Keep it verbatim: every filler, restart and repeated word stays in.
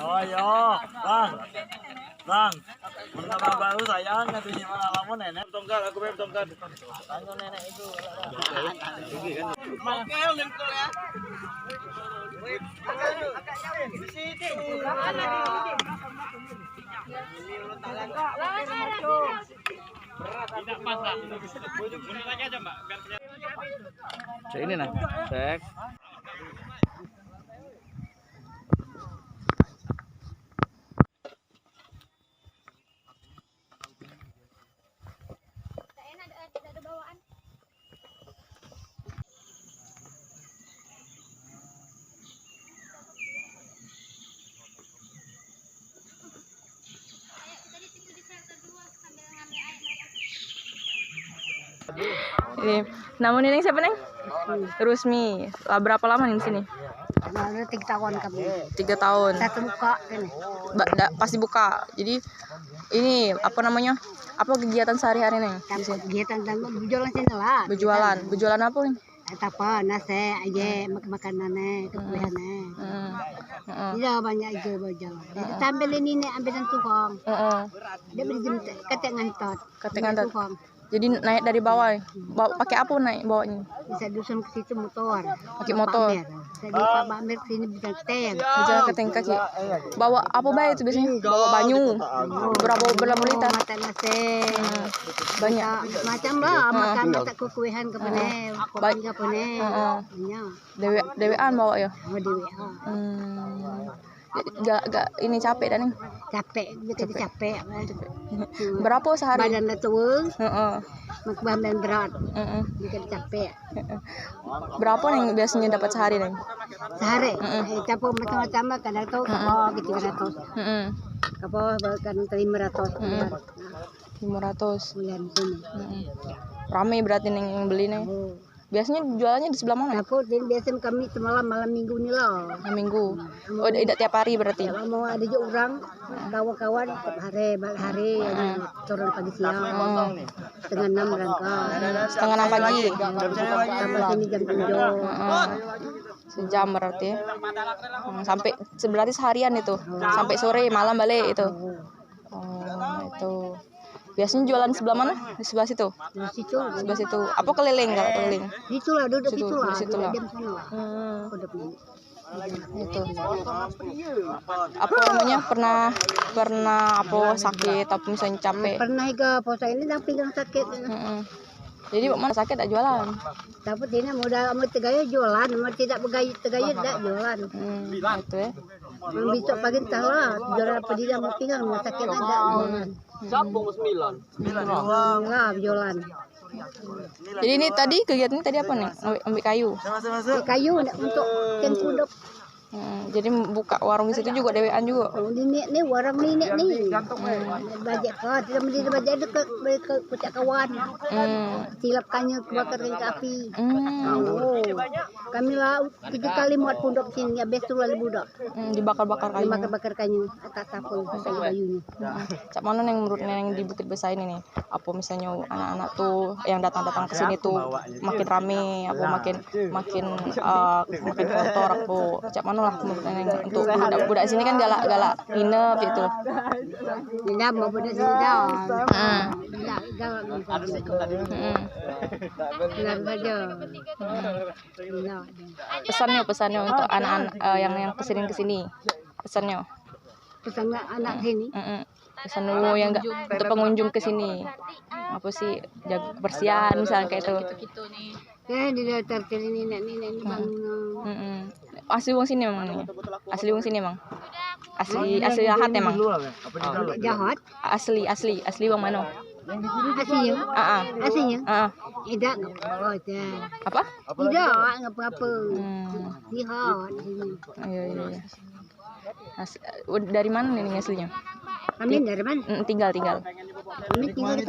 Oh, yo, Bang. Bang. Mun abang baru sayang, katanya malah lama nenek. Tongkat, aku main tongkat. Tanya nenek itu. Mangkel nengkel ya. Di situ. Tidak pas lah. Mundur lagi aja, Mbak, biar kelihatan. Cek ini nah. Cek. Ini, nama Nining siapa, Neng? Rusmi. Lah, berapa lama nih di sini? Nah, udah tiga tahun kami. Tiga tahun. Satu buka kan. Ba- da- pas dibuka. Jadi, ini apa namanya? Apa kegiatan sehari-hari nih di sini? Kegiatan dan berjualan sini lah. Berjualan. Berjualan apa nih? Eh, apa, nasi aja, mak- makanan eh, kekulihan eh. Hmm. Heeh. Iya, banyak aja berjualan. Jadi, tampil ini nih, ambil tukang. Heeh. Dia beli jem-, katek ngantot. Katek ngantot. Tukang. Jadi naik dari bawah. Bawa pakai apa naik bawanya? Bisa dusun ke situ motor. Pakai motor. Pamer. Jadi Pak Bamir ke sini bisa keteng. Bisa keteng kaki. Bawa apa bae itu biasanya? Bawa banyu. Berapa, berapa liter? Masak nasi. Hmm. Banyak. Macam lah, makan masak kekuehan ke mana, kopi ke mana. Heeh. Banyak. Dewek, dewekan bawa ya? Oh, dewekan. Hmm. Gak, gak ini capek dah nih. Capek, dia kata capek. Berapa sehari? Badan dah tua. Heeh. Mak badan berat. Heeh. Dia kata capek. Heeh. Berapa nih biasanya dapat sehari nih? Sehari. Heeh. Eh, campur macam-macam lah, kadang tu kapal gitu tiga ratus. Heeh. Kapal kadang tu lima ratus. Heeh. Lima ratus. Bulan sini. Heeh. Rame berarti nih yang beli nih. Oh. Biasanya jualannya di sebelah mana? Dapur, jadi biasa kami semalam malam minggu ni lah. Malam minggu. Hmm. Oh, tidak tiap hari berarti? Tidak lama ada je orang, kawan-kawan tiap hari, balik hari, ada turun pagi siang. Hmm. Setengah enam berangkat. Setengah enam pagi? Sampai sini jam tujuh. Hmm. Sejam berarti. Hmm, sampai, berarti seharian itu? Hmm. Sampai sore, malam balik itu? Hmm. Oh, itu. Biasanya jualan sebelah mana? Di sebelah situ? Di situ. Sebelah situ. Apa keliling kalau keliling? Situ lah, duduk situ, situ lah, duduk situ lah. Diam sana lah. Hmm. Duduk ni. Itu. Apa namanya? Pernah, pernah apa sakit, apa misalnya capek? Pernah juga puasa ini dah pinggang sakit. Mm-mm. Jadi, Mak, mana sakit tak jualan? Tapi tidak modal, mau tegayu jualan, mau tidak begayu, tegayu tidak jualan. Hmm, itu ya. Kalau besok pagi entahlah, jualan apa dia mau tinggal, mau sakit tidak jualan. Siapa mau sembilan? Lah, jualan. Jadi ini tadi kegiatannya tadi apa nih? Ambil, ambil kayu? Ambil kayu nak untuk tengkuduk. Hmm, jadi buka warung di situ juga dewekan juga. Oh, ni, ni, ni warung ni, ni, ni. Hmm. Bajik kau, kita beli bajik dekat, beli ke pucak kawan. Hmm. Silap kanya kebakar ke api. Hmm. Oh. Kami lah tiga kali muat pondok sini, habis tu lalu budak. Hmm, dibakar-bakar kayu. Dibakar-bakar kayu, atas apa, atas kayunya. Hmm. Cak mana neng menurut neng di Bukit Besar ini nih? Apa misalnya anak-anak tu yang datang-datang ke sini tu makin rame, apa makin, makin, eh, makin kotor, apa cak mana lah menurut neng untuk budak, budak sini kan galak, galak nginep gitu. Nginep mau budak sini dah. Hmm. Galak, galak nginep. Hmm. Galak saja. Hmm. Nginep. Pesannya, pesannya untuk anak-anak, eh, yang, yang kesini, kesini. Pesannya. Pesan anak sini. Mm-mm. Pesan dulu yang enggak, untuk pengunjung ke sini. Apa sih, jaga kebersihan misalnya kayak itu. Eh, di datar sini nenek, nenek ni bangun. Mm-mm. Asli wong sini emang nih. Asli wong sini emang. Asli, asli Lahat emang. Jahat. Asli, asli, asli wong mano? Aslinya? Ah, ah. Aslinya? Ah, ah. Tidak ngapa-ngapa. Apa? Tidak ngapa-ngapa. Hmm. Lihat sini. Iya, iya, iya. As-, ud-, dari mana nih aslinya? Kami dari mana? Mm, tinggal, tinggal. Kami tinggal di